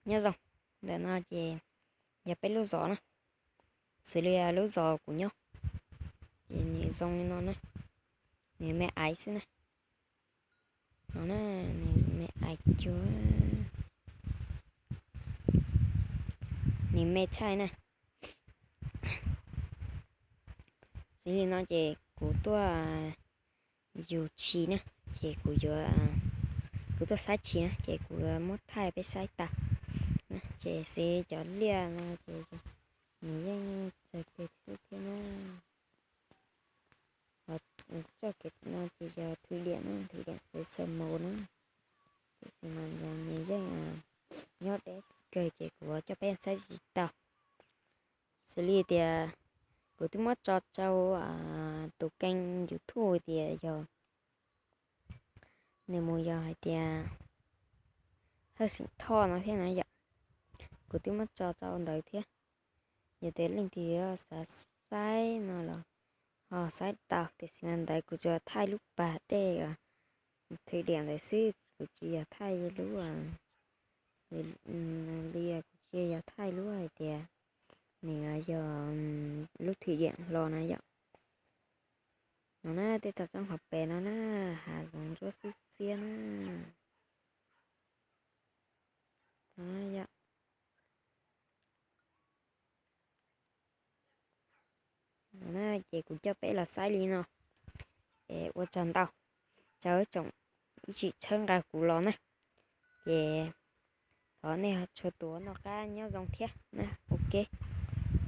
Nyob zoo, ntawm no ces yog peb lub zos na, xws li lub zos kuv nyob, ces nws zoo li no na, nws me aiv xwb na. No na, nws me aiv cuag, nws me tshaj na. Xws li no ces kuv tuaj yug tshis na, ces kuv yuav, kuv tuaj saib tshis na ces kuv yuav muab thaij peb saib tag. Ces xws cov liaj no ces nws yeej tsawg kiag xwb thiab na. Txoj kev no ces yog thwm diam na, thwm diam xwv xaw mus na. Tiam sis mas nws yeej nyob deb kawg ces kuv coj peb saib tsis tau. Xws li tias kuv twb muab tso rau tus kênh YouTube tias yog nws mus yog hais tias Hawj Xeem Thoj no thiab na yom. Kuv twb muab tso rau ntawd thiab. Yog tias leej twg xav saib no los ho saib tau, tiam sis mas ntawd kuv tsuas thaij lub pas dej thwm diam ntawd xwb, kuv tsis yog thaij lub li, kuv tsis yog thaij lub hais tias nws yog lub thwm diam hlo na yom. No na, tej tog roob hauv pes no na, hav zoov ntsuab xwb xiab na. Ces kuv coj peb los saib li no. Es ua tsaug ntau rau ib tsoom ib txwm tshawb nqa kuv los na. Ces thov nej txhua tus noj qab nyob zoo thiab na. Ok.